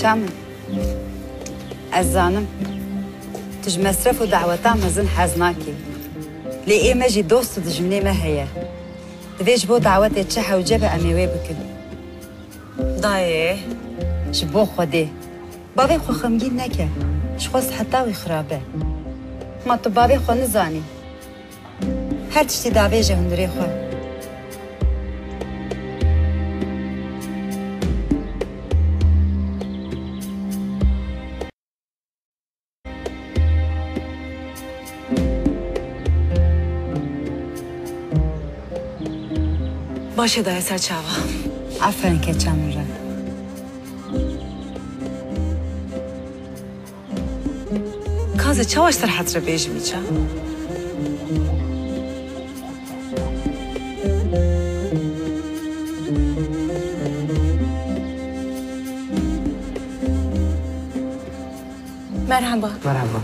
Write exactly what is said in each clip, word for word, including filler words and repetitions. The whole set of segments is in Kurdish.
Çamin, ez zanim, tu ji mesref û dawetan mezin hez nakî. Lê ê me jî dost û dijminê me heye. Divê ji bo dawetê çi hewce be em ê wê bikin. Dayê. Ji bo Xwedê. Bavê xwe xemgîn neke. Ji xwe siheta wî xirab e. Ma tu bavê xwe nizanî. Her tiştî davêje hundirê xwe. Baş e, daye ser çava. Aferin keça min re. Kaze, çawa ji te re hate bêjim îca? Merhaba. Merhaba.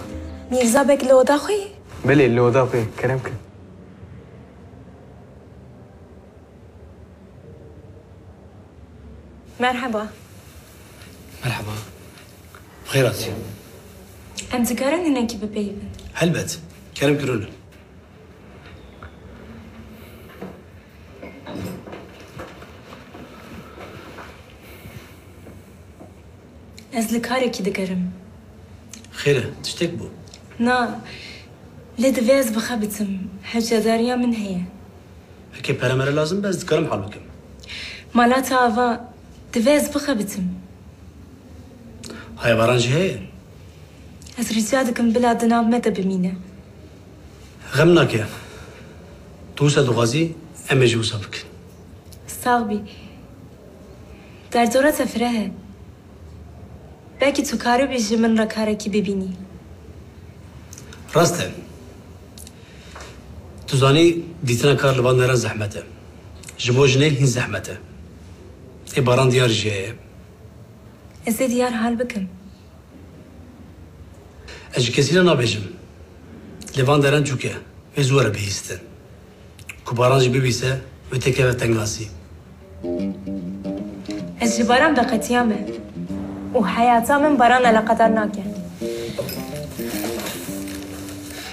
Mîrza Beg li oda xwe yî? Belê, li oda xwe yî. Kerem kin. Merhaba. Merhaba. Bi xêr hatî. Em dikarin hinekî bipeyivin? Helbet. Kerem kirûn. Ez li karekî digerim. Xêr e, tiştek bû? Na, lê divê ez bi xwe bitim. Hewcedariya min heye. Heke pere mere lazim be, ez dikarim hal bikim. Mala te ava, divê ez bi xwe bitim. Haya Baran jî heye? Ez rica dikim bila di nav me de bimîne. Xem nake. Tu wisa dixwazî, em ê jî wisa bikin. Sax bî. Derdora te fireh e. Belkî tu karibî ji min re karekî bibînî. Rast e. Tu zanî, dîtina kar li van deran zehmet e. Ji bo jinê hîn zehmet e. Ê Baran diyar jî heye. Ez ê diyar hal bikim. Ez ji kesî re nabêjim. Lê van deran çûk e. Wê zû were bihîstin. Ku Baran jî bibîse, wê têkeve tengasî. Ez ji Baran veqetiyame û heyata min Baran eleqedar nake.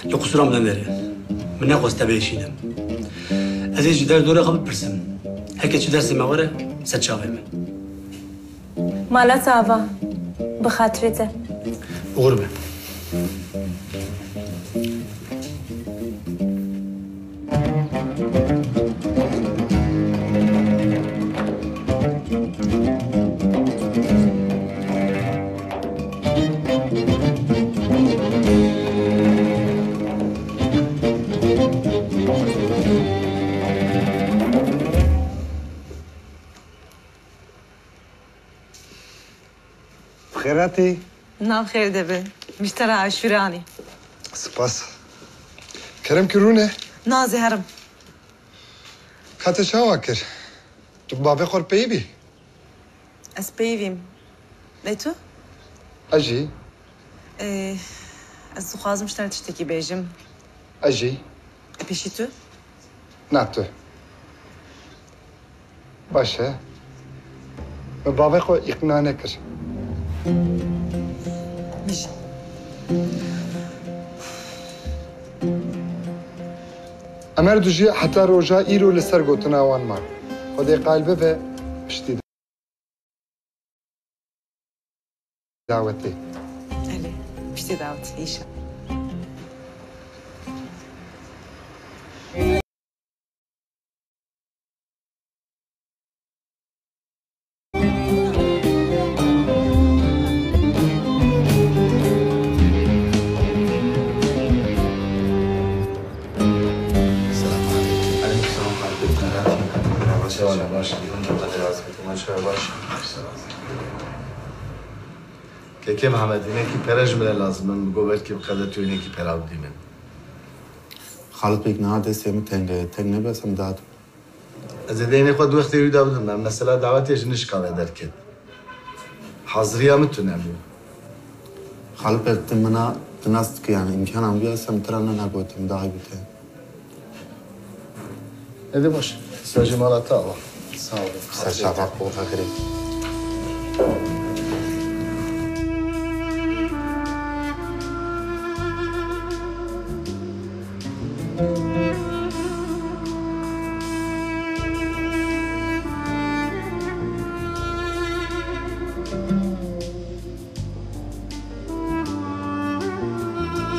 Li qusûra min de nêre. Min nexwest te biêşînim. Ez ê ji derdora xwe bipirsim. Heke çi dersê me were, ser çavê min. Mala te ava, bi xatirê te. Oxir be. Bi xêr hatî. Nav xêr de be. Ji te re aşûre anî. Spas. Kerem kir rûne. Na, ez ê herim. Ka te çawa kir? Tu bi bavê xwe re peyivî? Ez peyivîm. Lê tu? Ez jî. Ê, ez dixwazim ji te re tiştekî bêjim. Ez jî. E, pêşî tu? Na, tu. Baş e. Min bavê xwe îqna nekir. Bijî. Em her du jî heta roja îro li ser gotina wan man. Xwedê qayil bibe, piştî dawetê. Erê, piştî dawetê, înşallah. Selam aleyküm. Aleyküm selam. Merhaba, baş. Baş. Kekê Mihemed, hinekî pere ji min re lazim in, bi go belkî bi qede tu hinekî pera bidî min. Xalit Beg, niha destê min teng e, teng nebe, ez ê bidim. Ez ê deynê xwe di wextê wî de bidim. Em mesela dawetê ji nişka ve derket. Haziriya min tune bû. Xalit Beg, tu min re nas dikî, yanî îmkan anî, ez ê min tira ne negotim, dahî bite. Êdî baş. Ser ji mala te ava. Sağ olun. Ser çava xwe, xeyrê.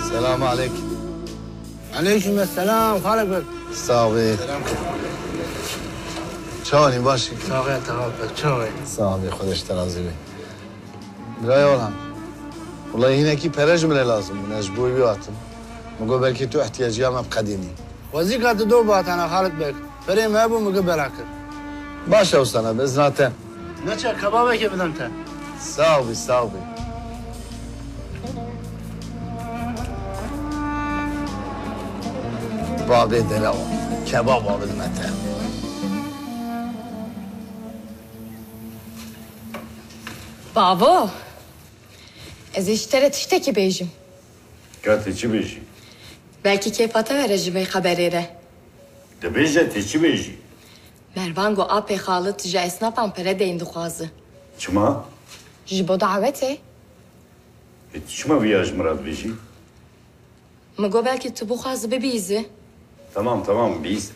Selam aleykum. Aleyküm selam, Xalid Bey. Sağ ol. Selam. Çawanî, baş î? Sağ ol, tamam, çawa. Sağ ol, Xwedê ji te razî be. Biraya Orhan. Wulay hinekî pere ji min re lazim bûn, ez ji bo wî hatim. Min got belkî tu ihtiyaciya me biqedînî. Xwezîka tu do bihatana Xalid Bey. Perê me hebû, min gi bela kir. Baş e wisa ne, bi izna te. Neçe kebabekê bidem te. Sağ ol, sağ ol. Babê dere o. Kebab abidime te. Bavo, ez ê ji te re tiştekî bêjim. Ka tu çi bêjî? Belkî kêfa te were ji vê xeberê re. Dibêje tu çi bêjî? Mervan got apê Xalit ji esnafan pere deyn dixwaze. Çima? Ji bo dawetê. E, tu çima viya ji min re dibêjî? Min got belkî tu bixwazî bibîzî. Tamam, tamam, bîz.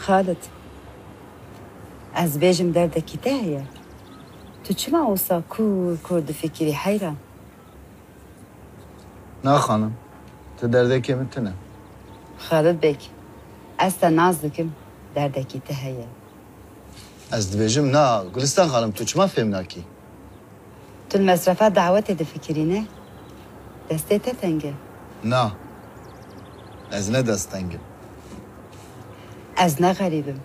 Xalid, ez bêjim derdekî te heye. Tu çima wisa kûr kûr difikirî heyran? Na xanim, tu derdekê min tune. Xalid Beg, ez te nas dikim, derdekî te heye. Ez dibêjim na, Gulistan xanim, tu çima fêm nakî? Tu li mesrefa dawetê difikirî ne? Destê te teng e. Na. Ez ne dest teng im. Ez ne xerîb im.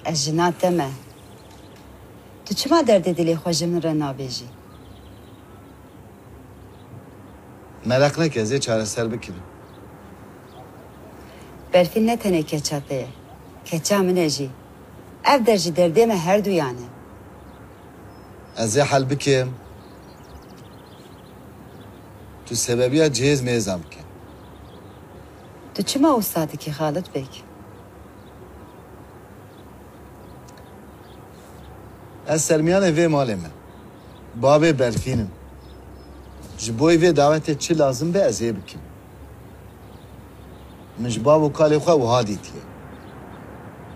Ez jina te me. Tu çima derdê dilê xwe ji min re nabêjî? Meraq neke, ez ê çareser bikim. Berfîn ne tenê keça te ye. Keça min e jî. Ev der ji derdê me herduyan e. Ez ê hel bikim. Tu sebebiya cihêz mêzan bike. Tu çima wisa dikî Xalid Beg? Ez sermiyanê vê malê me. Bavê Berfîn im. Ji bo vê dawetê çi lazim be ez ê bikim. Min ji bav û kalê xwe wiha dîtiye.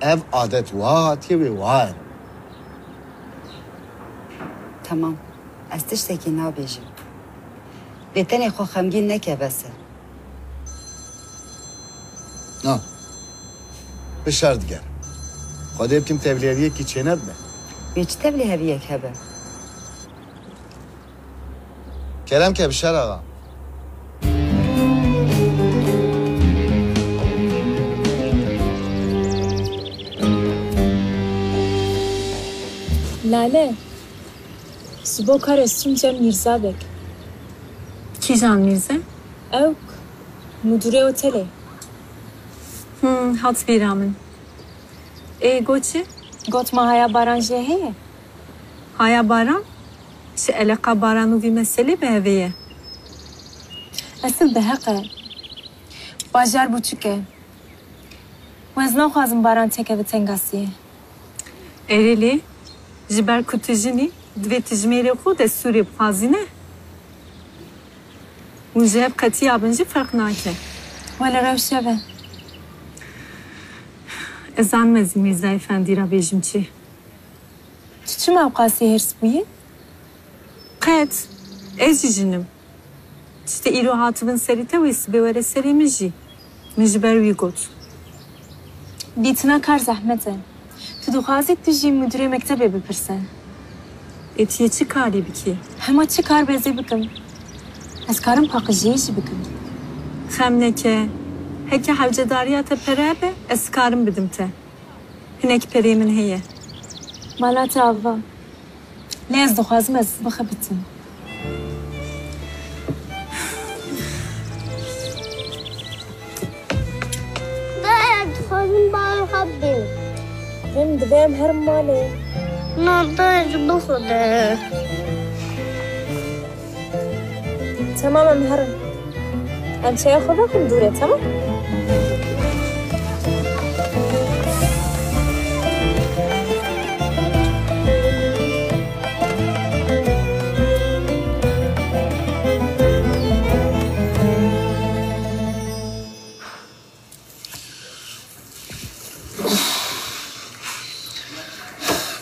Ev adet wiha hatiye wê wiha ye. Temam. Ez tiştekî nabêjim. Lê tenê xwe xemgîn neke bes e. Na. Bişar diger. Xwedê bikim tevliheviyekî çênedibe. Wê çi tevliheviyek hebe? Kerem ke Bişar axa. Lale, ji bo kar ez çûm cem Mîrza Beg. Kîjan Mîrze? Ew, mudûrê otelê. Hmm, hat bîra min. Ê, got çi? Got ma haya Baran jê heye? Haya Baran? Çi eleqa Baran û vî meselê bi hevê ye? Esil bi heq e. Bajar buçik e. Û ez naxwazim Baran têkeve tengasiyê. Erê lê, ji ber ku tu jin î, divê tu ji mêrê xwe destûrê bixwazî ne? Hûn ji hev qetiya bin jî ferq nake. Wele rewşe be. Ez zanim ez ê Mîrza Efendî re bêjim çi. Tu çima ew qasî hêrs bûyî? Qet. Ez jî jin im. Tiştê îro hatibin serî te wê sibê were serê min jî. Min ji ber wî got. Dîtina kar zehmet e. Tu dixwazî tu jî mudîrê mektebê bipirse. Ê tu yê çi karî bikî? Hema çi kar be ez ê bikim. Ez karim paqijiyê jî bikim. Xem neke. Heke hewcedariya te pere be, ez karim bidim te. Hinek perê min heye. Mala te ava. Lê ez dixwazim ez bixebitim. Da ez dixwazim bavê xwe bibînim. Em divê em herin malê. Na, da ez bixwim. Temam, em herin. Em çaya xwe vexwin dû re, temam?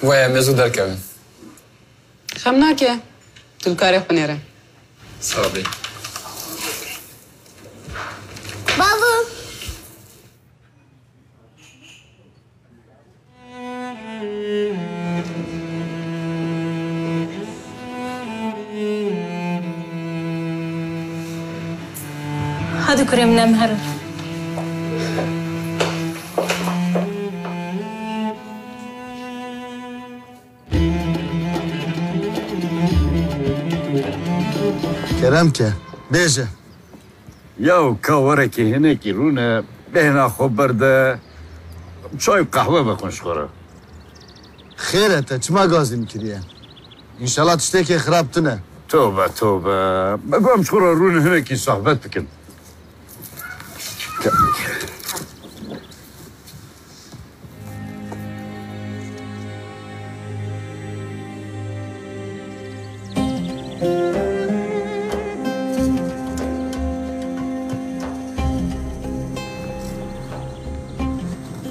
Waya, em ê zû derkevin. Xem nake. Tu li karê xwe nêre. Sağ ol. Bavû. Hadi kurê min, em herin. Kerem ke, bêje. Yaw ka werekî hinekî rûne, bêhna xwe berde, çay û qehwe vexwin ji xwe re. Xêr e te, çima gazî min kiriye? Înşallah tiştekê xirab tune. Tobe, tobe. Me got em ji xwe re rûne hinekî sohbet bikin.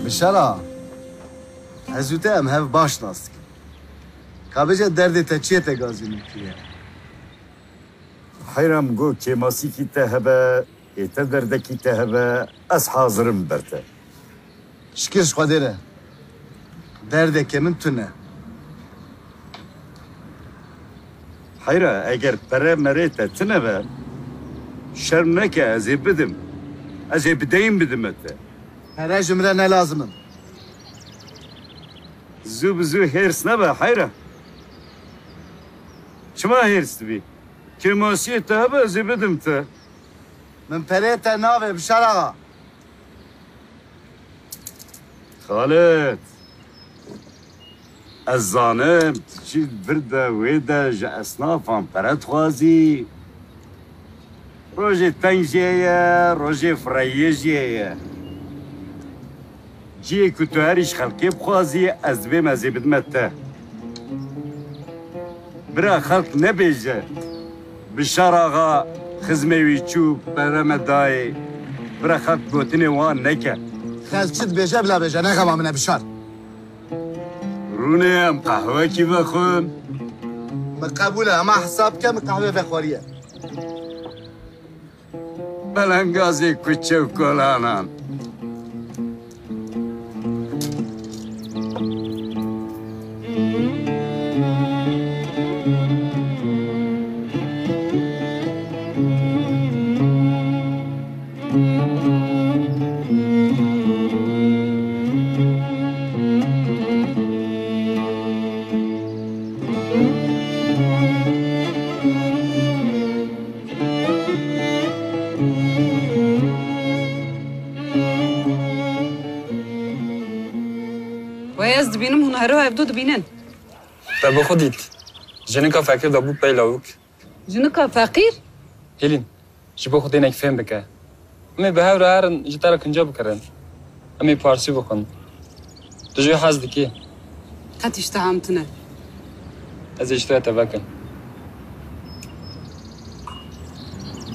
Bişara, ez û te em hev baş nas dikin. Ka bêje derdê te çi ye te gazî min kiriye? Heyra min got kêmasîkî te hebe, ê te derdekî te hebe, ez hazir im ber te. Şikir ji Xwedê re. Derdeke min tune. Heyra, eger pere merê te tune be, şerm neke, ez ê bidim. Ez ê bi deyîn bidime te. Pere ji min re ne lazim in. Zû bi zû hêrs nebe, Heyra. Çima hêrs dibî? Kêmasiyê te hebe, ez ê bidim te. Min perê te navê, Bişar axa. Xalid, ez zanim, tu çi vir de wê de ji esnafan pere dixwazî. Rojê teng jê ye, rojê fireyê jê ye. Cihê ku tu herî ji xelkê bixwazî, ez dibêm ez ê bidime te. Bira xelk nebêje, Bişar axa xizmê wî çû, pere me dayê. Bira xelk gotinê wan neke. Xelk çi dibêje bila bêje, ne xema min e Bişar. Rûnê em qehwekî vexwin. Min qebûl e, hema hesab ke min qehwê vexwariye. Belengazê kuçe û kolanan. Wê ez dibînim hûn hero hevdu dibînin. Te bi xwe dît. Jinika feqîr de bû pey lawik. Jinika feqîr? Hêlîn, ji bo Xwedê hinek fêm bike. Em ê bi hev re herin ji te re kinca bikirin. Em ê parsî bixwin. Tu jê hez dikî? Qet îştiha min tune. Ez ê ji te re teve kim.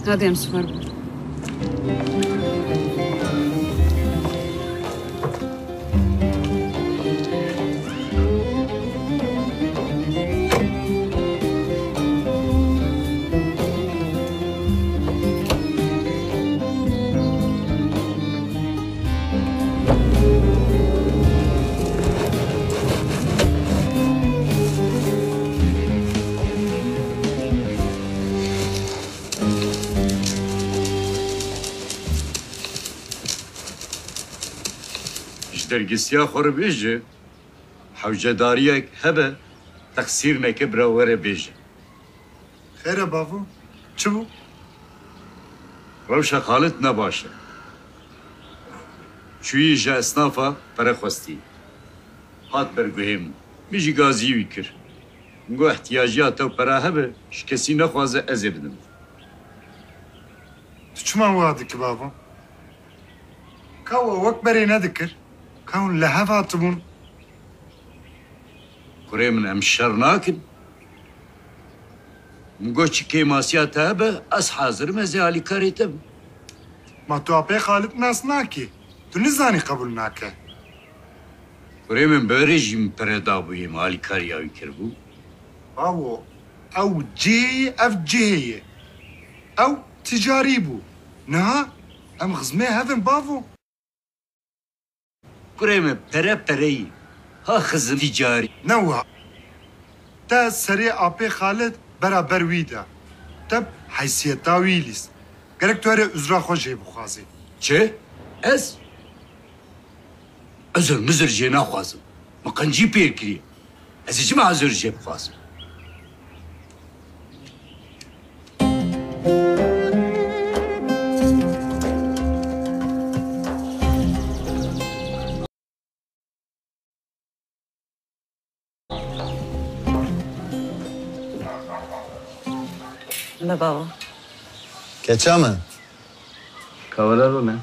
Hadi em sifir bûn. Ji dergisiya xwe re bêje, hewcedariyek hebe, teqsîr neke bira were bêje. Xêr e bavo, çi bû? Rewşa Xalid ne baş e. Çûyî ji esnafa pere xwestî. Hat ber guhê min. Min jî gazî wî kir. Min got, ihtiyaciya te û pera hebe, ji kesî nexwaze ez ê bidim. Tu çima wiha dikî bavo? Ka we wek berê nedikir? Ka hûn li hev hatibûn? Kurê min, em şer nakin. Min got, çi kêmasiya te hebe, ez hazir im, ez ê alîkarê te bim. Ma tu apê Xalid nas nakî? Tu nizanî qebûl nake. Kurê min, berê jî min pere dabûyê, min alîkariya wî kiribû. Bavo, ew cihê ye, ev cihê ye. Ew ticarî bû. Niha em xizmê hev in bavo. Kurê min, pere pereyî. Ha xizim ticarî. Ne wiha. Te serê apê Xalid beraber wî da. Te bi heysiyeta wî lîst. Gerek tu here uzra xwe jê bixwazî. Çi? Ez? Uzr muzr jê naxwazim. Min qencî pêr kiriye. Ez ê çima uzr jê bixwazim? Me bavo. Keça min. Kawera rûne.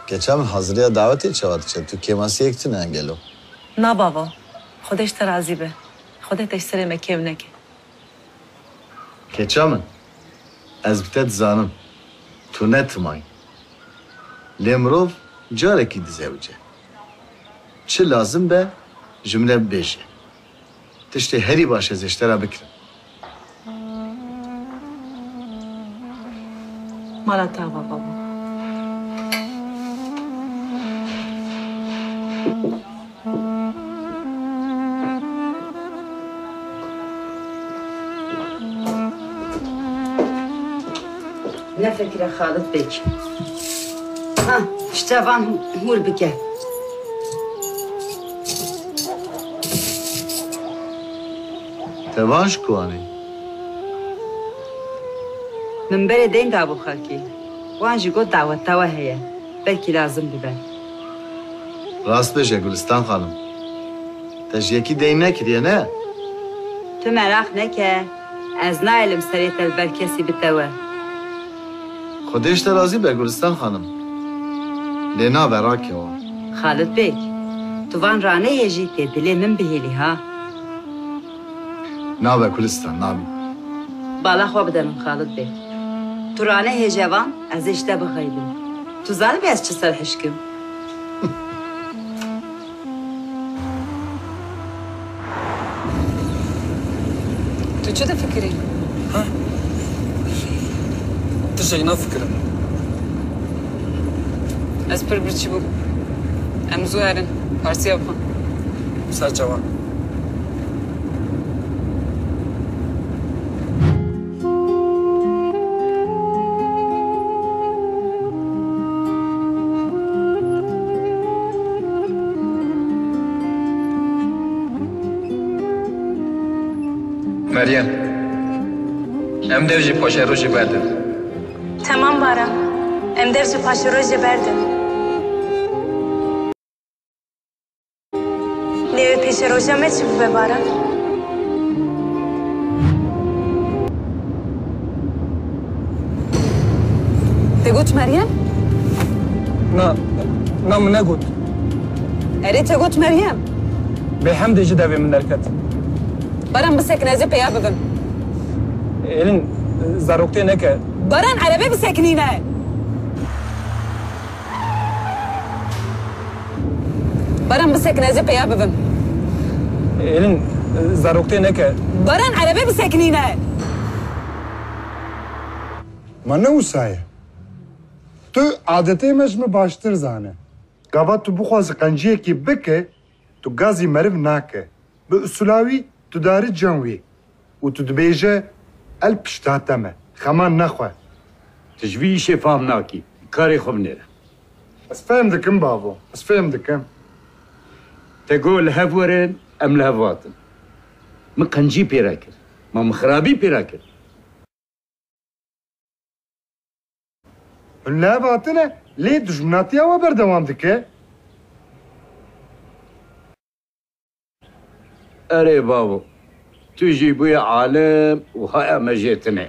Keça min, haziriya dawetê çawa diçe? Tu kêmasiyek tune gelo? Na bavo. Xwedê ji te razî be. Xwedê te ji serê me kêm neke. Keça min, ez bi te dizanim. Tu ne timayî. Lê mirov carekî dizewice. Çi lazim be, ji min re bibêje. Tiştê herî baş ez ê ji te re bikirim. Mala te ava babo. Nefikire Xalid Beg. Ha, ji te van hûr bike. Te van ji ku anî? Min berê deyn dabû xelkê. Wan jî got daweta we heye. Belkî lazim bibe. Rast bêje Gulistan xanim. Te ji yekî deyn nekiriye, ne? Tu meraq neke. Ez naêlim serê te li ber kesî bitewe. Xwedê ji te razî be Gulistan xanim. Lê nabe rakewa. Xalid Beg, tu van ranehêjî tê dilê min bihêlî ha. Nabe Gulistan, nabe. Bala xwe bide min Xalid Beg. Tu ranehêje van, ez ê ji te bixeybim. Tu zanibî ez çi serhişk im? Tu çi difikirî? Ha? Tiştek nafikirim. Ez pir birçî bûm. Em zû herin, partiya bixwin. Ser çavan. Meryem, em dev jî paşerojê berdin. Temam Baran, em dev jî paşerojê berdin. Lê wê pêşeroja me çi bibe Baran? Te got Meryem? Na, na min negot. Erê te got Meryem. Bê Hemdê ji devê min derket. Baran bisekin ez ê pêya bibim. Elin, zaroktiye neke. Baran erebe bisekinîne. Baran bisekin ez ê pêya bibim. Elin, zaroktiye neke. Baran erebe bisekinîne. Ma ne wisa ye? Tu adetê me ji min baştir zane. Gava tu bixwazî qenciyekî bike, tu gazî meriv nake. Bi usula wî tu dari cem wî û tu dibêje, el pişta te me, xeman nexwe. Tu ji vî îşê fam nakî. Karê xwe binêre. Ez fêm dikim bavo. Ez fêm dikim. Te got li hev werin, em li hev hatin. Min qencî pê re kir. Ma min xirabî pê re kir. Hûn li hev hatine, lê dijminatiya we berdewam dike. Erê bavo, tu jî bûye alim û haya me jê tune.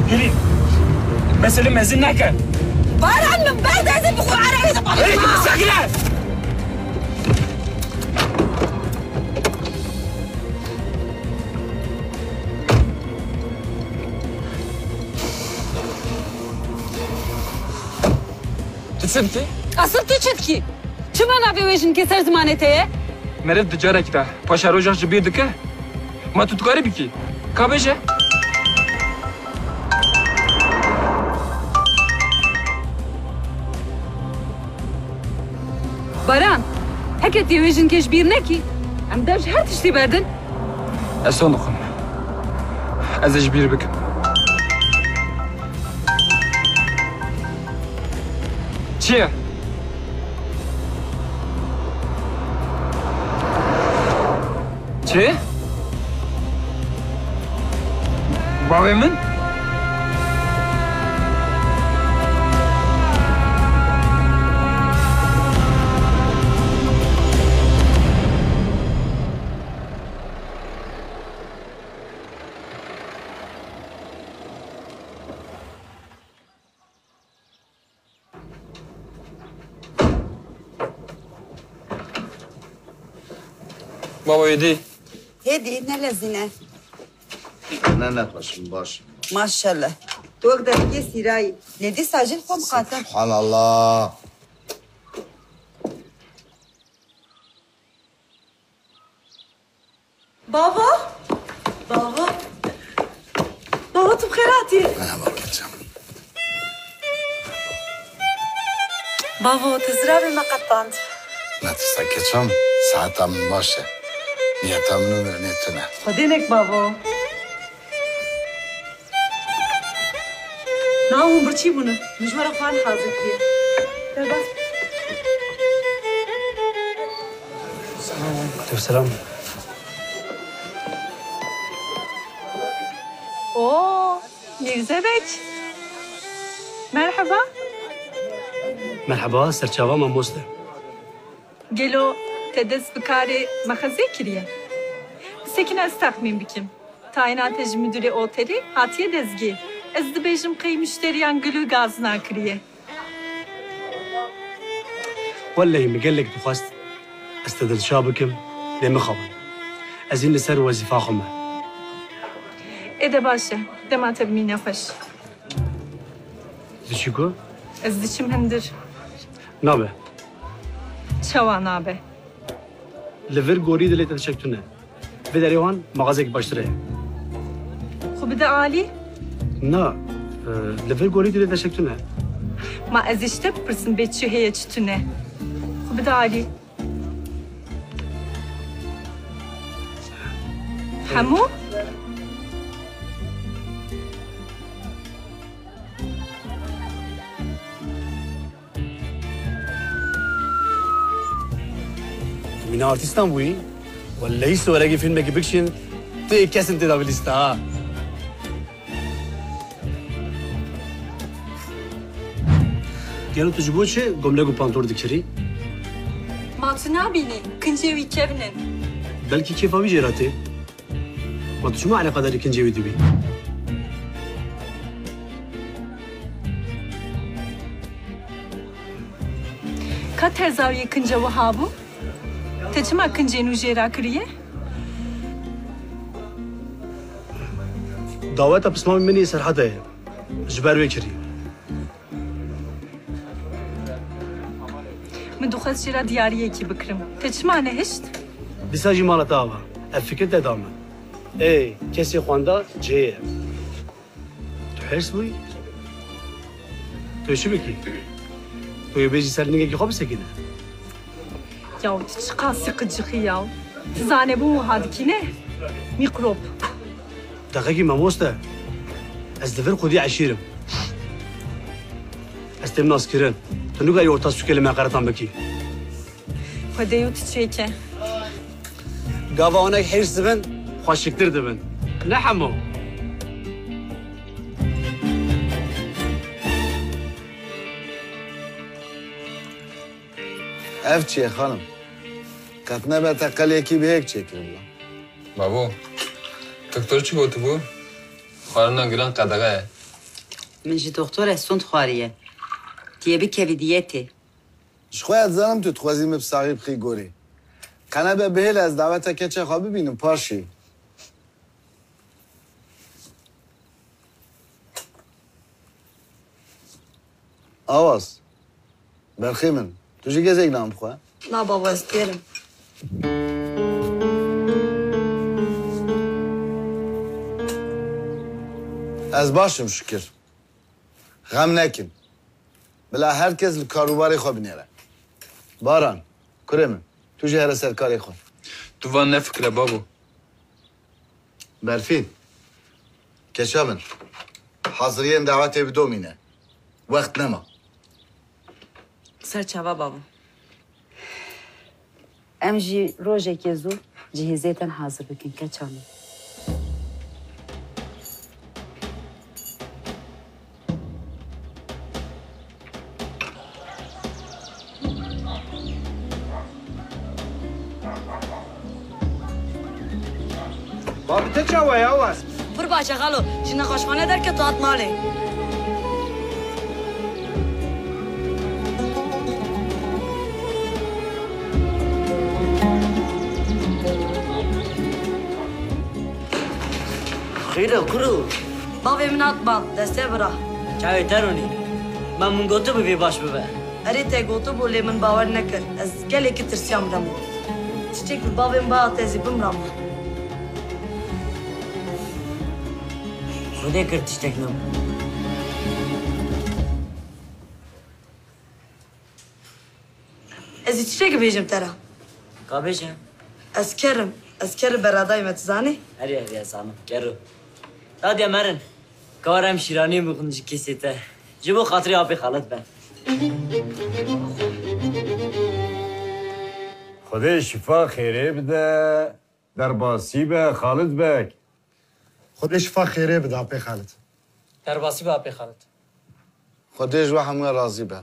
Hêlî, mesele mezin neke. Baran, min berde, ez ê bi xwe erebe dixwazim. Hêlî, sakine! Tu çi dikî? Asil tu çi dikî? Çima navê wê jinkê ser zimanê te ye? Meriv di carekî de paşerojan ji bîr dike. Ma tu dikarî bikî? Ka bêje. Baran, heke tu yê wê jinkê ji bîr nekî, em dev ji her tiştî berdin. Ez son dixwim. Ez ê ji bîr bikim. Çi ye? Çi? Bavê min? Baba, êdî. Hêdî, nelezîne. Ne nexweş im, baş im. Maşallah. Tu wek derekê sîrayî. Lê dîsa jin xwe miqate. Subhanallah. Bavo? Bavo? Bavo, tu bi xêr hatî. Merhaba keçim. Bavo, tu ziravê me qetand. Ne tirse keçim, saeta min baş e. Niyeta min û mirinê tune. Xwedê nek bavo. Na hûn birçî bûne. Min ji we re xwarin hazir kiriye. Derbas. Aleyküm selam. Oo, Mîrze Beg. Merheba. Merheba, serçava mamoste. Gelo te dest bi karê mexezê kiriye? Bisekine ez texmîn bikim. Tayîna te ji midûrê otelê hatiye dezgê. Ez dibêjim qey muşteriyan gul û gazina kiriye. Wellehî min gelek dixwest ez te dilşa bikim, lê mixabin. Ez hîn li ser wezîfa xwe me. Ê de baş e, dema te bimîne xweş. Diçî ku? Ez diçim hundir. Nabe. Çawa nabe? Li vir gorî dilê te tişek tune. Vê derê wan mexazekî baştir heye. Xwe bide alî? Na, e, li vir gorî dilê te tişek tune. Ma ez ê ji te bipirsim bê çi heye çi tune. Xwe bide alî. Hemû? Wî ne artîstan bûyî? Wellehî soregî fîlmekî bikişîn, tu yê kesin tê de bi lîsta ha. Gelo tu ji bo çi gomlek û pantor dikirî? Ma tu nabînî, kincê wî kevn in. Belkî kêfa wî jê re tê. Ma tu çima eleqedarî kincê wî dibî? Ka terza wî yê kince wiha bû? Te çima kincên wî jê re kiriye? Daweta pismamê min ê Serhedê ye. Ji ber wê kirî. Min dixwest jê re diyariyekî bikirim. Te çima nehişt? Dîsa jî mala te ava. Ev fikir te da min. Ê, kesê xwenda cihê ye. Tu hêrs bûyî? Tu çi bikî? Tu yê bêjî ser ningekî xwe bisekîne? Yaw, tu çiqasî qicixî yaw. Tu zanebûn wiha dikî ne? Mîkrop. Deqekî mamoste. Ez li vir xwedî eşîr im. Ez têm naskirin. Tu nikarî orta sûkê li me qeretan bikî. Xwedê û tu çêke. Gava onek hêrs dibin, xweşiktir dibin. Ne hemû. Ev çi ye xanim? Qet nebe te qeliyekî bi hêk çêkiribû. Babo, doktor çi gotibû? Xwarina giran qedexe ye. Min ji doktorê sond xwariye. Tu yê bikevî diyetê. Ji xwe ya dizanim tu dixwazî min bi saxî bixî gorî. Qe nebe bihêle ez daweta keçê xwe bibînim paşî. Awaz. Berxê min. Tu jî gezek nan bixwe. Na babo, ez têr im. Ez baş im şikir. Xem nekin. Bila her kes li karûbarê xwe binêre. Baran, kurê min, tu jî here ser karê xwe. Tu van nefikire babo. Berfîn, keça min, haziriyên dawetê bidomîne. Wext nema. Ser çava babo. Em jî rojekê zû cihêzêtan hazir bikin, keça min. Babi te çawa ye, Awaz? Pir baş e xalo. Ji nexweşxane derket û hat malê. Xêr e kuro? Bavê min hat mal, destê bira. Çavê te ronî. Ma min gotibû vê baş bibe. Erê te gotibû lê min bawer nekir. Ez gelekî tirsiyam remo. Tiştek bi bavê min bihate ez ê bimrama. Xwedê kir tiştek nebû. Ez ê tiştek bêjim te re. Ka bêje. Ez ker im. Ez ker beradayê me, tu zanî? Erê, erê, ez zanim. Ker o. Dadya merin. Ka were em şîranî bixwin ji kêsê te. Ji bo xatirê apê xalet be. Xwedê şifa xêrê bide. Derbasî be, Xalid Beg. Xwedê şifa xêrê bide, apê Xalid. Derbasî be, apê Xalid. Xwedê ji we hemûyan razî be.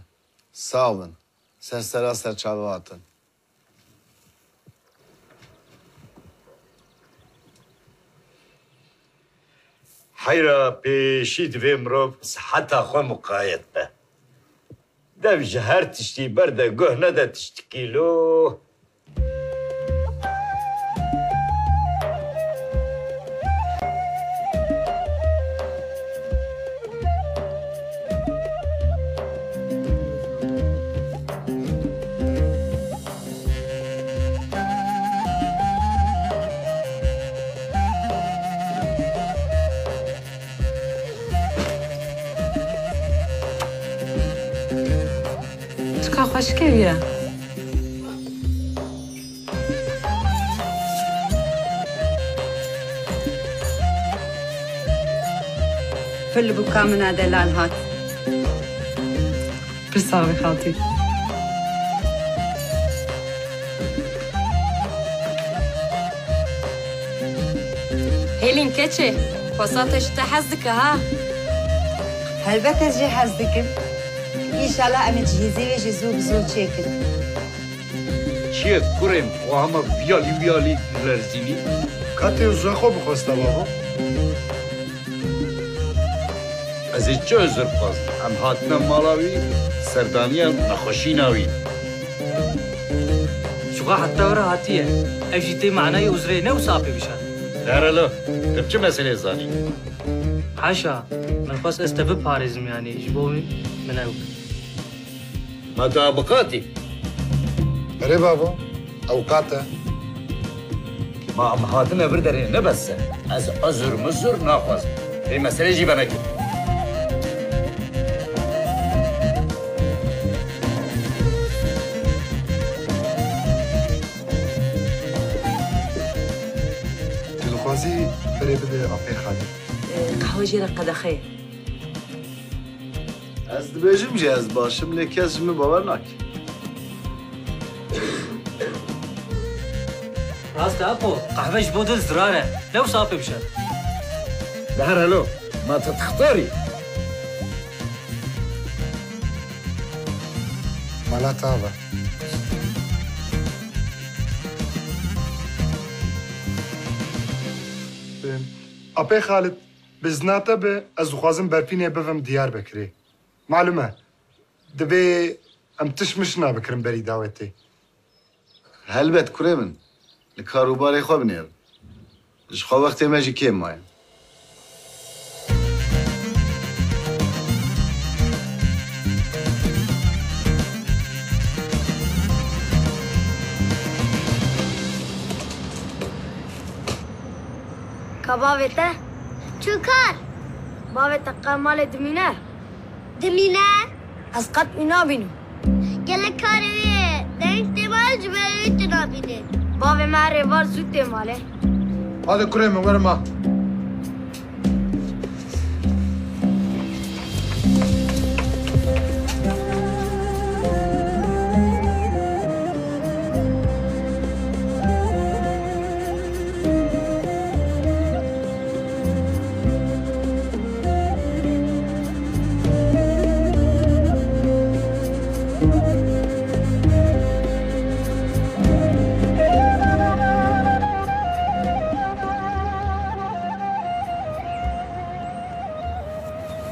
Sax bin. Ser sera ser çava hatin. Heyra pêşî divê mirov siheta xwe muqayet be. Dev ji her tiştî berde guh nede tiştikî lo. Çiqa xweşik e ya. Pir li bûka min a delal hat. Pir sax bî xaltî. Hêlîn keçê, xwesa te ji te hez dike ha? Helbet ez jê hez dikim. Înşallah em ê cihêzê wê jî zû bi zû çêkin. Çi ye kurê min, xwe hema viyalî viyalî dilerzînî? Ka tê uzra xwe bixwesta bavo? Ez ê çi uzr bixwazim? Em hatine mala wî, serdaniya nexweşîna wî. Çiqa heta were hatiye. Ev jî tê manayê uzrê ne wisa pê bişa. Derelo, tu bi çi meselê zanî? Haşa, min xwest ez te biparêzim, yanî ji bo wî min ew. Ma tu abiqatî? Erê bavo, ewqat e. Ma em hatine vir derê ne bes e. Ez uzur muzur naxwazim. Vê meselê jî venekir. Tu dixwazî berê bide apê Xalid? Qehwe jê re qedexe ye. Ez dibêjim jî ez baş im, lê kes ji min bawer nake. Rast e Apo, qehwe ji bo dil zirar e. Ne wisa pê bişe. De her helo, ma tu dixtarî? Mala te ava. Apê Xalid, bi izna te be, ez dixwazim berfînê bivim Diyarbekirê. Malum e, divê em tişt mişt nabikirin berî dawetê. Helbet kurê min, li kar û barê xwe binêrin. Ji xwe wextê me jî kêm maye. Ka bavê te? Çû kar. Bavê te qe malê dimîne? Dimîne? Ez qet wî nabînim. Gelek karê wî ye. Deng tê malê, ji ber wî tu nabînî. Bavê me herê var zû tê malê. Hadi kurê min, were ma.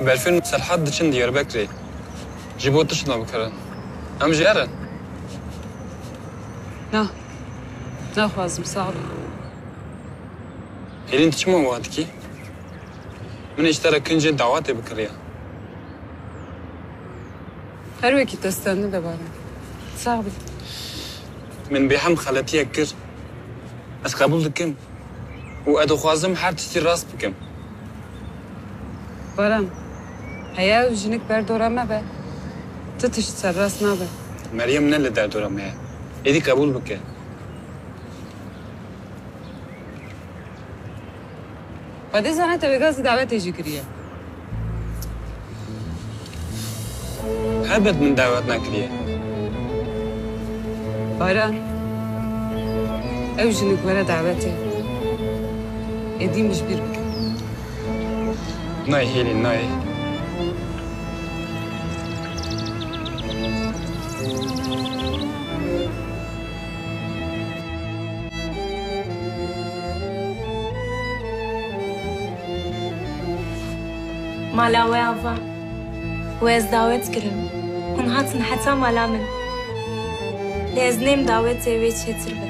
Berfîn û Serhat diçin Diyarbekirê. Ji bo tişt nabikirin. Em jê herin. Na. Naxwazim, sax be. Hêlîn, tu çima wiha dikî? Min ê ji te re kincên dawetê bikiriya. Her wekî te stendin be Baran. Sax bî. Min bêhem xeletiyek kir. Ez qebûl dikim. Û ez dixwazim her tiştî rast bikim. Baran, heya ew jinik ber dora me be, tu tişt serrast nabe. Meryem ne li derdora me ye. Êdî qebûl bike. Xwedê zane te wê gazî dawetê jî kiriye. Helbet min dawet nekiriye. Baran, ew jinik were dawetê. Êdî min ji bîr bike. Nayê Hêlîn, nayê. Mala we ava. We ez dawet kirim. Hûn hatin heta mala min. Lê ez nêm dawetê wê çêtir be.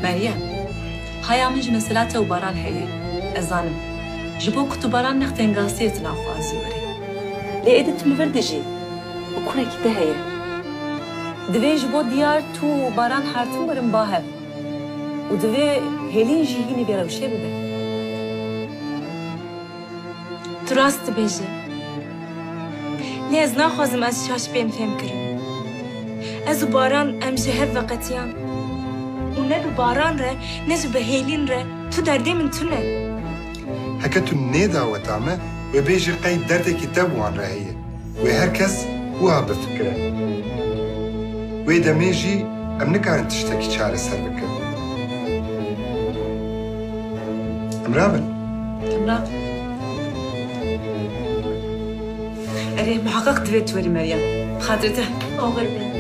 Meryem, haya min ji mesela te û Baran heye. Ez zanim. Ji bo ku tu Baran nex tengastiyê tu naxwazî were. Lê êdî tu li vir dijî û kurekî te heye. Divê ji bo diyar tu û Baran hartin werin ba hev. Û divê Hêlîn jî hînî vê rewşê bibe. Tu rast dibêjî. Lê ez naxwazim ez şaş bêm fêmkirin. Ez û Baran em ji hev veqetiyan. Û ne bi Baran re, ne jî bi Hêlîn re tu derdê min tune. Heke tu nê daweta me, wê bêjî qey derdekî te bi wan re heye. Wê her kes wiha bifikire. Wê demê jî em nikarin tiştekî çareser bikin. Hemra bin. Hemra. Erê, muheqeq divê tu werî Meryem. Bi xatirê te. Oxir be.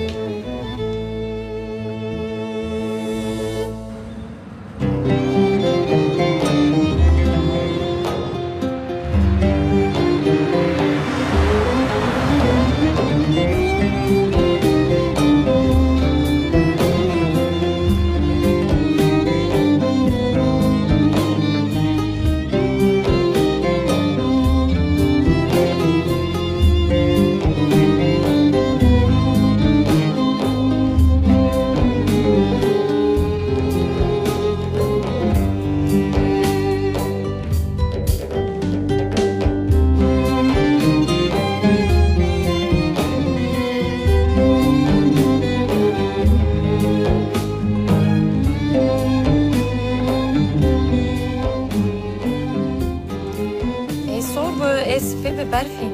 Ê sor bi, ê sifê bi berfî.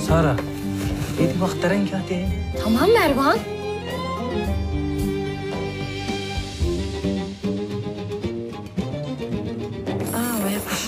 Sara, êdî wext dereng hatiye. Tamam Mervan. Aa, we xweş.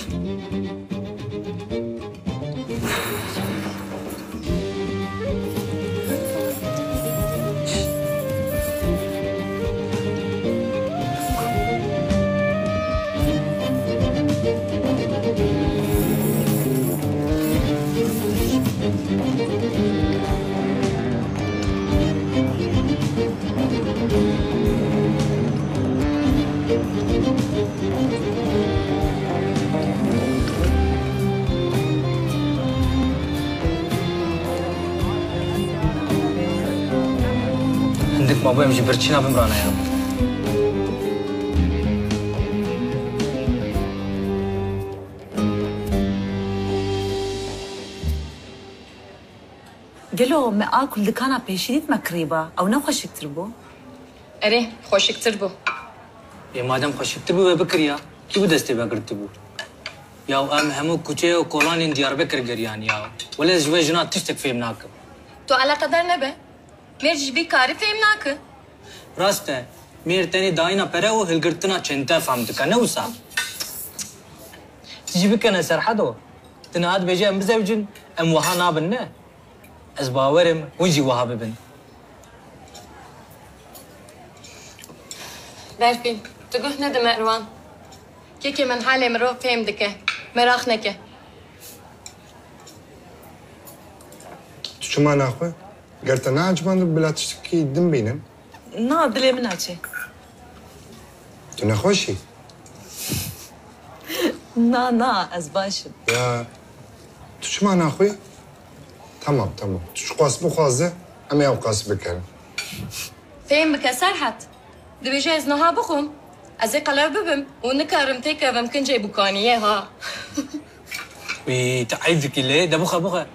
Hindik mabû em ji birçîna bimrane ya. Gelo me a kuldikana pêşî dît me kirîba, ew ne xweşiktir bû? Erê, xweşiktir bû. Ê madem xweşiktir bû, we bikiriya. Kî bi destê we girtibû? Ya em hemû kuçe û kolanên Diyarbekir geriyan ya. Wele ez ji we jina tiştek fêm nakim. Tu eleqedar nebe. Mêr ji vî karî fêm nake. Rast e. Mêr tenê dayîna pere û hilgirtina çente fam dike, ne wisa? Tijî bikene Serhedo. Tu niha dibêje em bizewicin, em wiha nabin, ne? Ez bawer im hûn jî wiha bibin. Berfîn, tu guh nede Merwan. Kekê min halê mirov fêm dike. Meraq neke. Tu çima naxwe? Ger te neeciband bila tiştekî din bînin. Na, dilê min naçe. Tu nexweş î? Na, na, ez baş im. Ya, tu çima naxwî? Tamam, tamam. Tu çiqas bixwaze, em ê ewqas bikerin. Fêm bike Serhat. Dibêje ez niha bixwim. Ez ê qelew bibim û nikarim têkevim kincê bûkaniyê ha. Wî, tu eyb dikî lê, de bixe, bixe.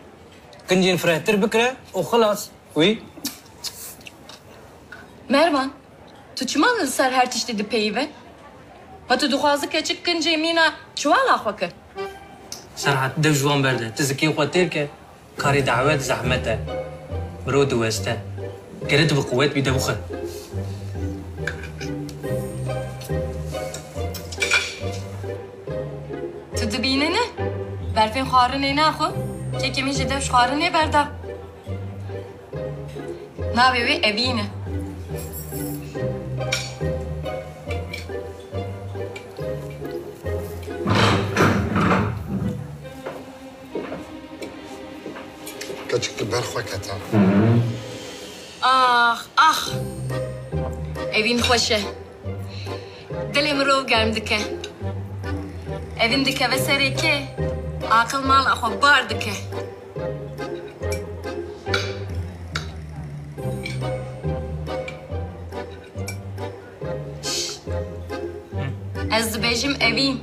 Kincên firehtir bikire û xilas. Wî. Mervan, tu çima li ser her tiştî dipeyive? Ma tu dixwazi keçik kincê mîna çiwala xwe ke? Serhat, dev ji wan berde. Tu zikê xwe têr ke. Karê dawet zehmet e. Mirov diweste. Gere tu bi quwet bî de bixe. Tu dibînî ne? Berfên xwarinê naxwe. Kekê min jî dev ji xwarinê berda. Navê wê Evîn e. Keçik li ber xwe kete. Ax, ax. Evîn xweş e. Dilê mirov germ dike. Evîn dikeve serê kê, aqil mala xwe bar dike. Ez dibêjim Evîn.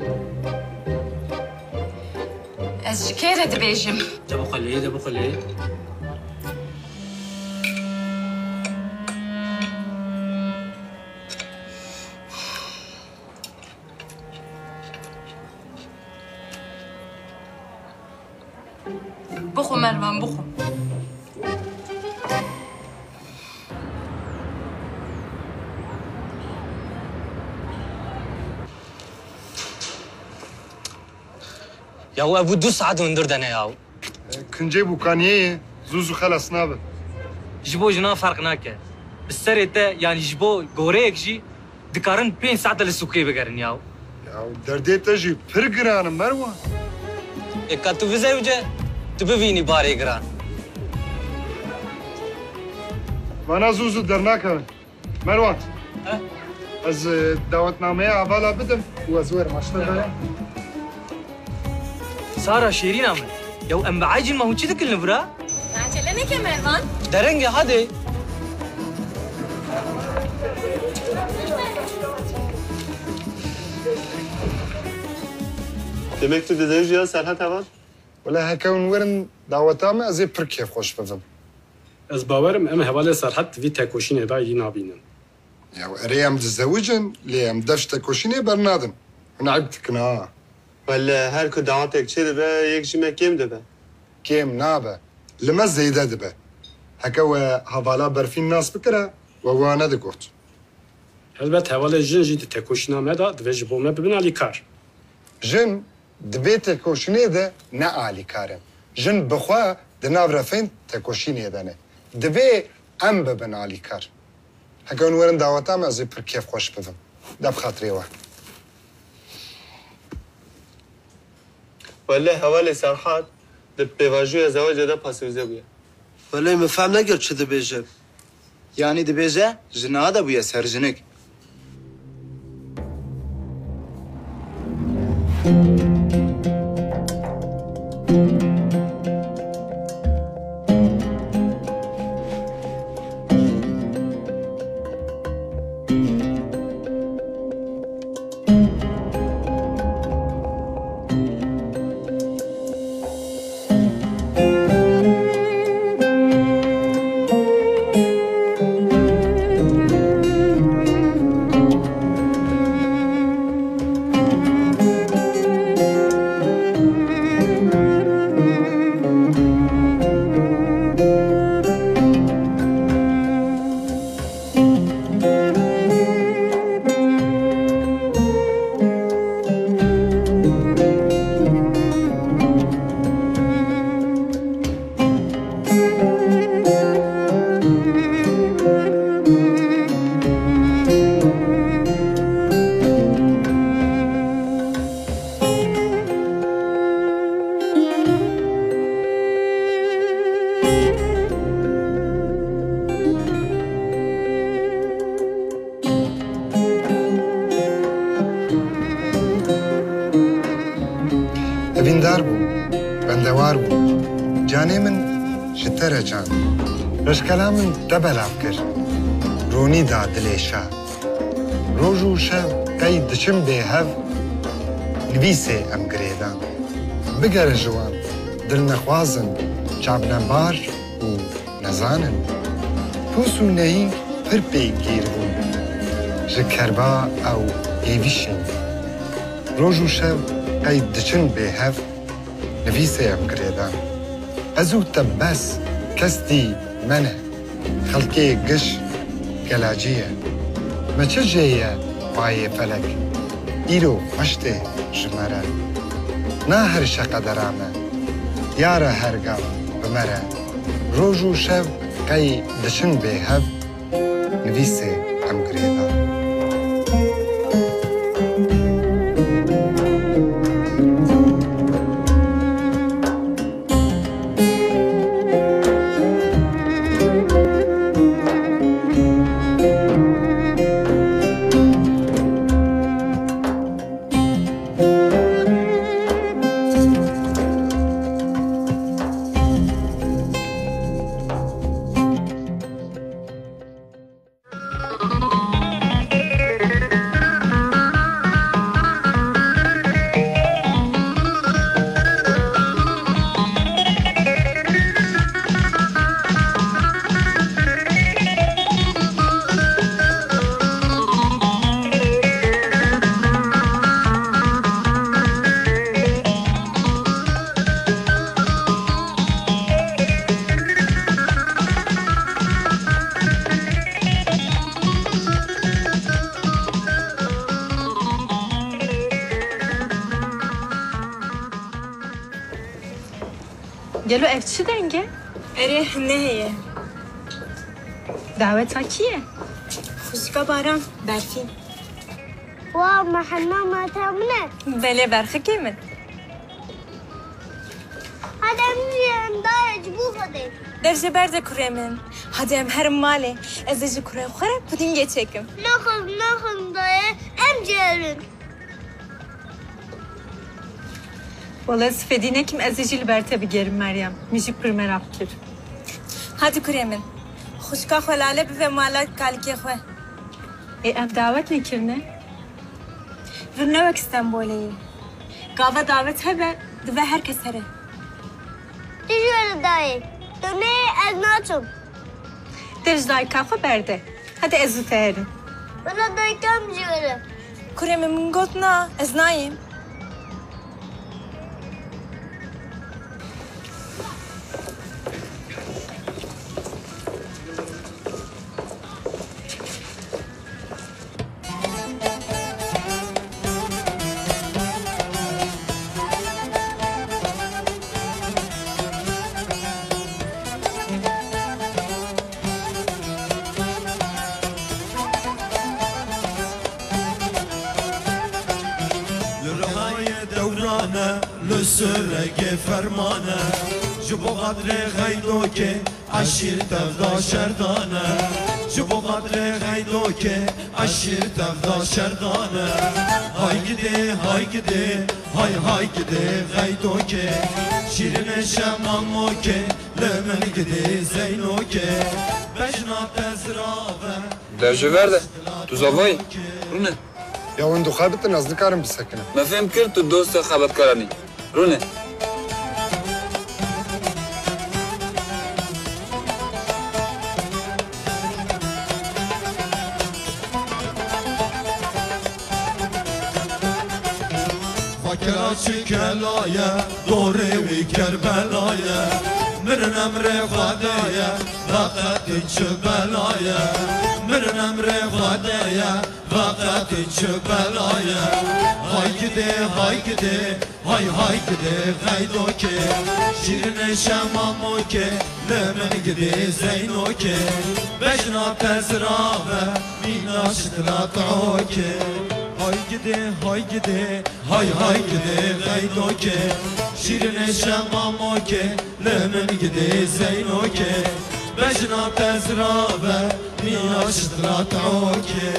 Ez ji kê re dibêjim? De bixe lê, de bixe lê. Bixwe Mervan, bixwe. Ya ev bû du saet hundir de ne ya. Kincê bûkaniyê ye, zû zû xelas nabe. Ji bo jinan ferq nake. Bi serê te, yanî ji bo goreyek jî dikarin pênc saete li sûkê bigerin ya. Ya derdê te jî pir giran e Merwan. Ê ka tu vizewce, tu bivînî barê giran. Vana zû zû dernakevin. Merwan. He? Ez, e, dawetnameya hevala bidim û ez werim, aşte vere. Sara şêrîna min. Yew em bi ecil me hûn çi dikin li vira? Naçe leneke Mervan. Derenge hadi. Demek tu dizewicî ya Serhat heval? Wele heke hûn werin daweta me, ez ê pir kêfxweş bibim. Ez bawer im em hevalê Serhat di vî tekoşînê de yî nabînin. Ya erê em dizewicin, lê em dev ji tekoşînê bernadin. Hûn eyb dikin ha. Wele her ku dawatek çêdibe, yek ji me kêm dibe. Kêm nabe. Li me zêde dibe. Heke we hevala Berfîn nas bikira, we wana digot. Helbet hevalê jin jî di tekoşîna me de divê ji bo me bibin alîkar. Jin di vê tekoşînê de ne alîkar in. Jin bi xwe di nav refên tekoşînê de ne. Divê em bibin alîkar. Heke hûn werin daweta me, ez ê pir kêfxweş bibim. De bi xatirê we. Wele hevalê Serhat di pêvajoya zewacê de pasîvize bûye. Wele min fehm nekir çi dibêje. Yanî dibêje ji niha de bûye serjinik. Evîndar bûm, bendewar bûm. Canê min ji te re can. Reşkela min te belav kir. Ronî da dilê şa. Roj û şev qey diçin bê hev, nivîsê em girêdan. Bigere ji wan, dilnexwaz in, çavnebar û nezan in. Pûs û nehîng pir pêgîr bûn. Ji kerba ew hêvî şîn. Roj û şev qey diçin bê hev, nivîsê em girêdan. Ez û te bes, kes dî me ne. Xelkê giş gelacî ye. Me çi jê ye payê felek? Îro xweş tê ji me re. Na herişe qedera me. Yare her gav bi me re. Roj û şev qey diçin bê hev, nivîsê em girêdan. Gelo ev çi deng e? Erê, hine heye. Daweta kî ye? Xwişka Baran, Berfîn. Wa, me hema mata min e. Belê, berxikê min. Hadi em jî em dayê ji bo Xwedê. Dev jê berde kurê min. Hadi em herin malê. Ez ê ji kurê xwe re pudîngê çêkim. Naxwazim, naxwazim dayê, em jî herin. Wele ez fedî nekim, ez ê jî li ber te bigerim Meryem. Min jî pir meraq kir. Hadi kurê min. Xwişka xwe Lale bibe mala kalikê xwe. Ê, ev dawet nekirine? Vir ne wek Stenbolê ye. Gava dawet hebe, divê her kes here. Tu jî were dayê. Tu neyê, ez naçim. Dev ji dayika xwe berde. Hadi ez û te herin. Were dayika min jî were. Kurê min, min got na, ez nayêm. Li rihayê dewran e, li siregê ferman e. Ji bo xatirê xeydokê eşîr tevda şerdan e. Ji bo xatirê xeydokê eşîr tevda şerdan e. Hay gidê, hay gidê, hay hay gidê xeydokê. Şîrinê şemamokê, li min gidê zeynokê. Bejna te zirav e. Dev ji ver de. Tu zavayî. Rûne. Ya hûn dixebitin, ez nikarim bisekinim. Me fêm kir tu dosta xebetkaran î. Rûne. Fakira çi kela ye, dorê wî Kerbela ye. Mirin emrê Xwedê ye, veqetî çi bela ye. Mirin emrê Xwedê ye, veqetî çi bela ye. Hay gidê, hay gidê, hay hay gidê xeydokê. Şîrinê şemamokê, li min gidê zeynokê. Bejna te zirav e, mîna şitila teokê. Hay gidê, hay gidê, hay hay gidê xeydokê. Şîrinê şemamokê, li min gidê zeynokê. Bejna te zirav e, mîna şitila teokê.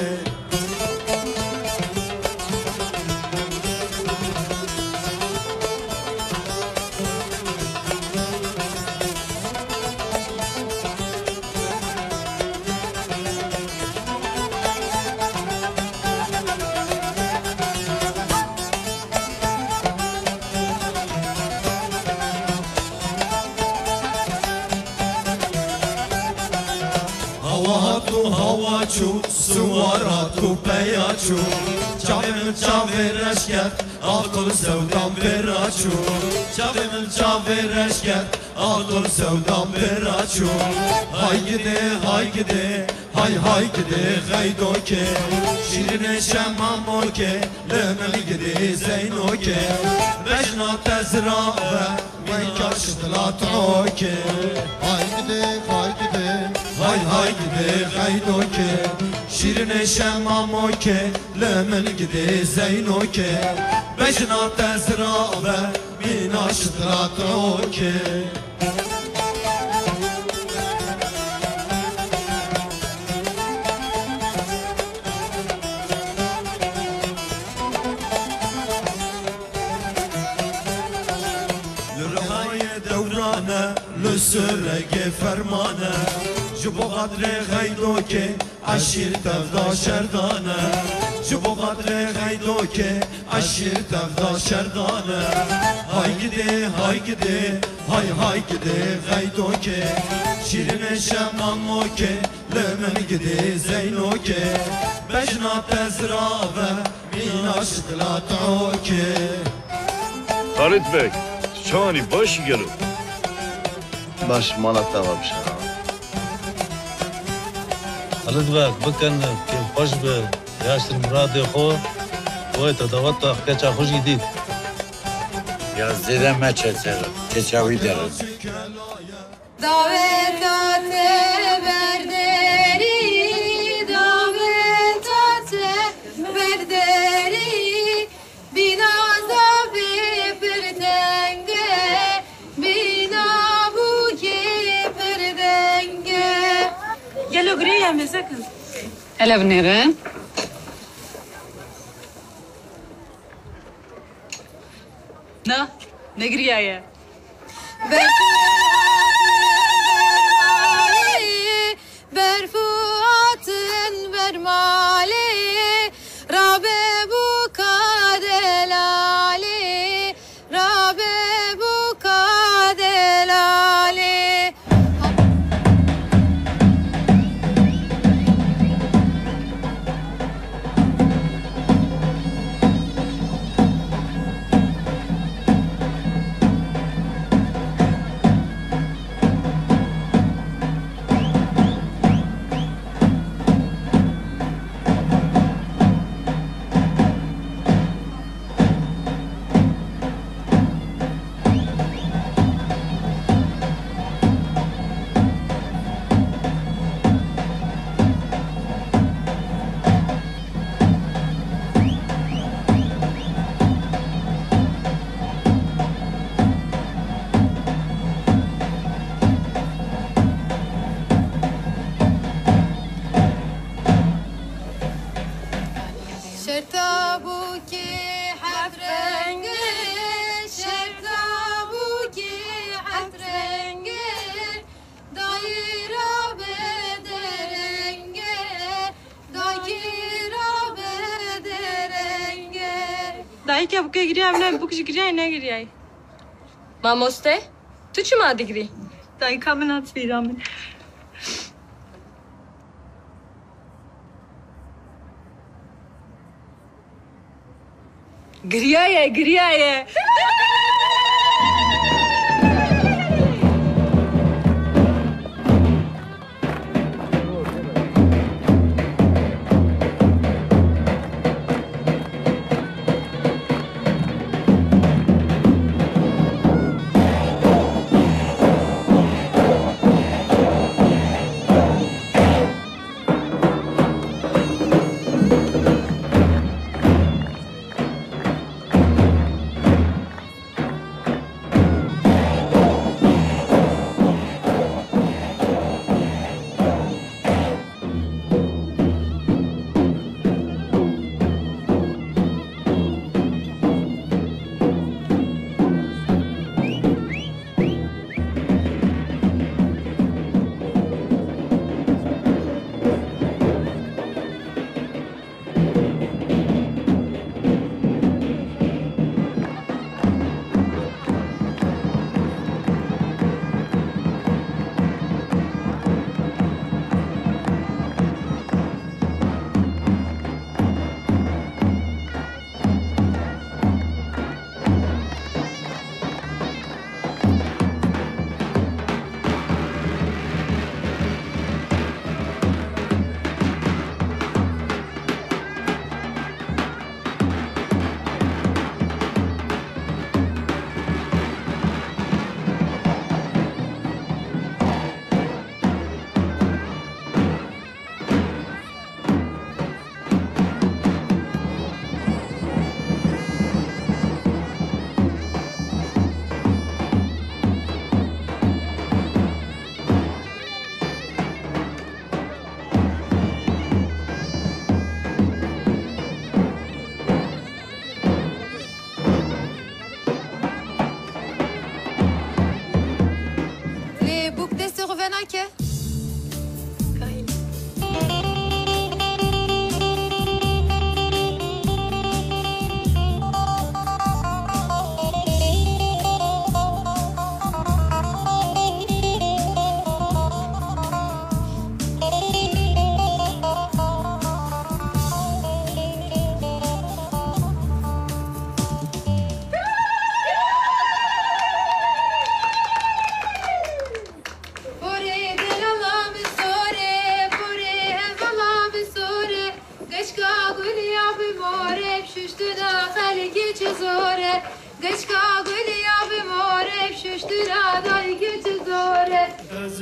Hawa hat û hawa çû, siwar hat û peya çû. Çavê min çavê reş ket, aqil sewdan pê ra çû. Çavê min çavê reş ket, aqil sewdan pê ra çû. Hay gidê, hay gidê, hay hay gidê xeydokê. Şîrinê şemamokê, li min gidê zeynokê. Bejna te zirav e, weka şitila teokê. Hay gidê, hay gidê, hay hay gidê xeydokê. Şîrinê şemamokê, li min gidê zeynokê. Bejna te zirav e, mîna şitila teokê. Li rihayê dewran e, li siregê ferman e. Ji bo xatirê xeydokê eşîr tevda şerdan e. Ji bo xatirê xeydokê eşîr tevda şerdan e. Hay gidê, hay gidê, hay hay gidê xeydokê. Şîrinê şemamokê, li min gidê zeynokê. Bejna te zirav e, mîna şitila teokê. Xalid Beg, tu çawanî, baş î gelo? Baş, mala te ava bişe. Xalid Beg, bikin, kêfxweş bi, yaş li miradê xwe, wê te daweta keça xwe jî dît. Ya zêde me çeçer, keça wî derin. Daveta te berderî, daveta te berderî, bîna zavê pir deng e, bîna bûkê pir deng e. Gelo girê ye mêzekin. Hele binêrin. Na, negiriyaye. Berfû hatin ber malê, berfû hatin ber malê, rabe bûka delalê, rabe bûka delalê. Şerta bûkê heft reng e, şerta bûkê heft reng e, dayî rabe dereng e, dayî rabe dereng e. Dayîke bûkê giriya, min bûk jî giriyay, negiriyay. Mamoste, tu çima digirî? Dayîka min hat bîra min. Giriyaye, giriyaye. Lê bûk destê xwe venake.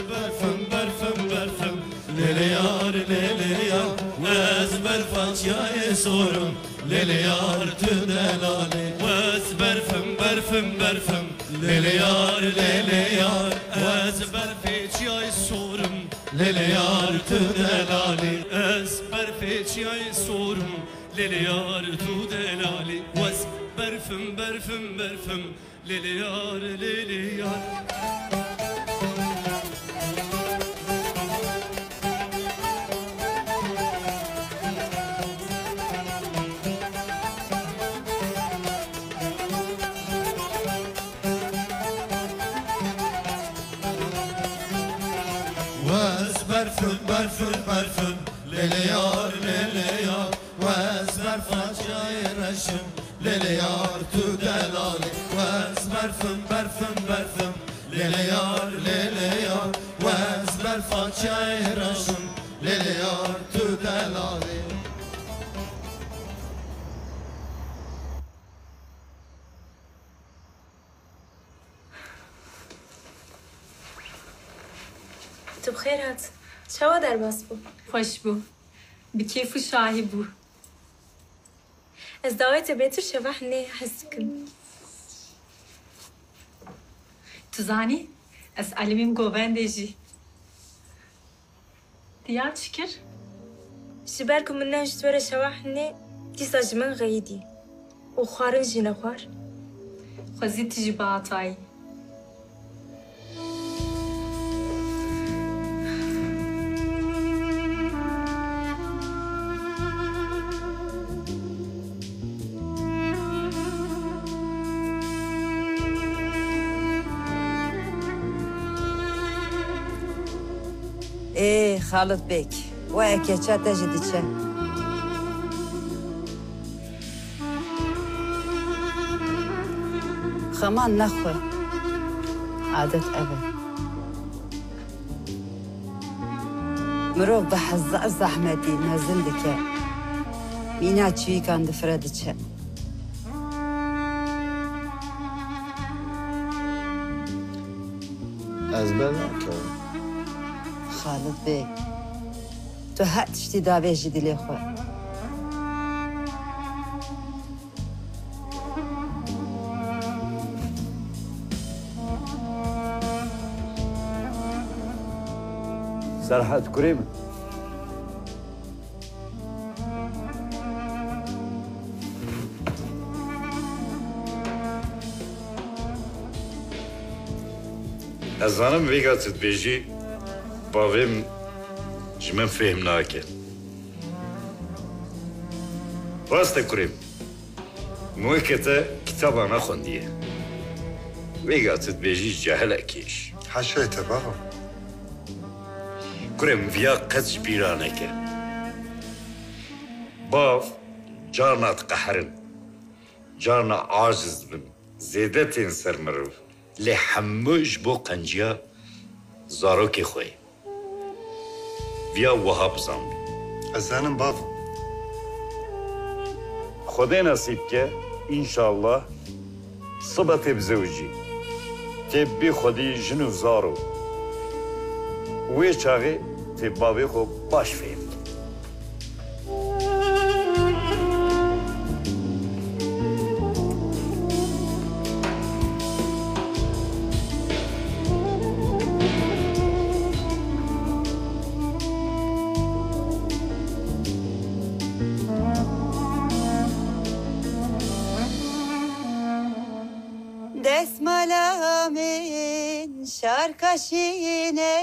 Berfim, berfim, berfim, lêlê yar, lêlê yar. Ez berfa çiyayê sor im, lêlê yar tu delalî. Ez berfim, berfim, berfim, lêlê yar, lêlê yar. Ez berfê çiyayê sor im, lêlê yar tu delalî. Ez berfê çiyayê sor im, lêlê yar tu delalî. Ez berfim, berfim, berfim, lêlê yar, lêlê yar. Ez berfim, berfim, berfim, lêlê yar, lêlê yar. Ez berfa çiyayê reş im, lêlê yar tu delalî. Ez berfim, berfim, berfim, lêlê yar, lêlê yar. Ez berfa çiyayê reş im, lêlê yar tu delalî. Tu bi xêr hat. Çawa derbas bû? Xweş bû. Bi kêf û şahî bû. Ez dawetê bêtir şeva hinê hez dikim. Tu zanî, ez elimîm govendê jî. Diya çi kir? Ji ber ku min ne ji we re şeva hinê, dîsa ji min xeyidî û xwarin jî nexwar. Xwezî tu jî bihatayî. Ê Xalid Beg, we keça te jî diçe. Xeman nexwe. Adet ev e. Mirov bi hezar zehmetî mezin dike. Mîna çivîkan difire diçe. Ez ber nakevim. Xalid Beg, tu her tiştî davêjî dilê xwe. Serhed kurê min. Ez zanim vêga tu dibêjî, bavê min ji min fêhm nake. Rast e kurê min. Min weke te kitaba nexwendiye. Vêga tu dibêjî cehilekî ji. Haşa te bava. Kurê min viya qet ji bîra neke. Bav carna diqeherin, carna aciz dibin, zêde tên ser mirov. Lê hemû ji bo qenciya zarokê xwe ye. Viya wiha bizanbî. Ez zanim bavo. Xwedê nesîb ke, înşallah, sibe tê bizewicî. Tê bî xwedî jin û zaro. Wê çaxê tê bavê xwe baş fêhm ke. Destmala min şarkaşîne,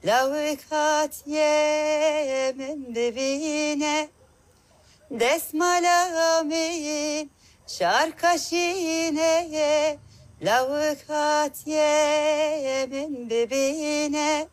lawik hatiye min bibîne. Destmala min şarkaşîne, lawik hatiye min bibîne.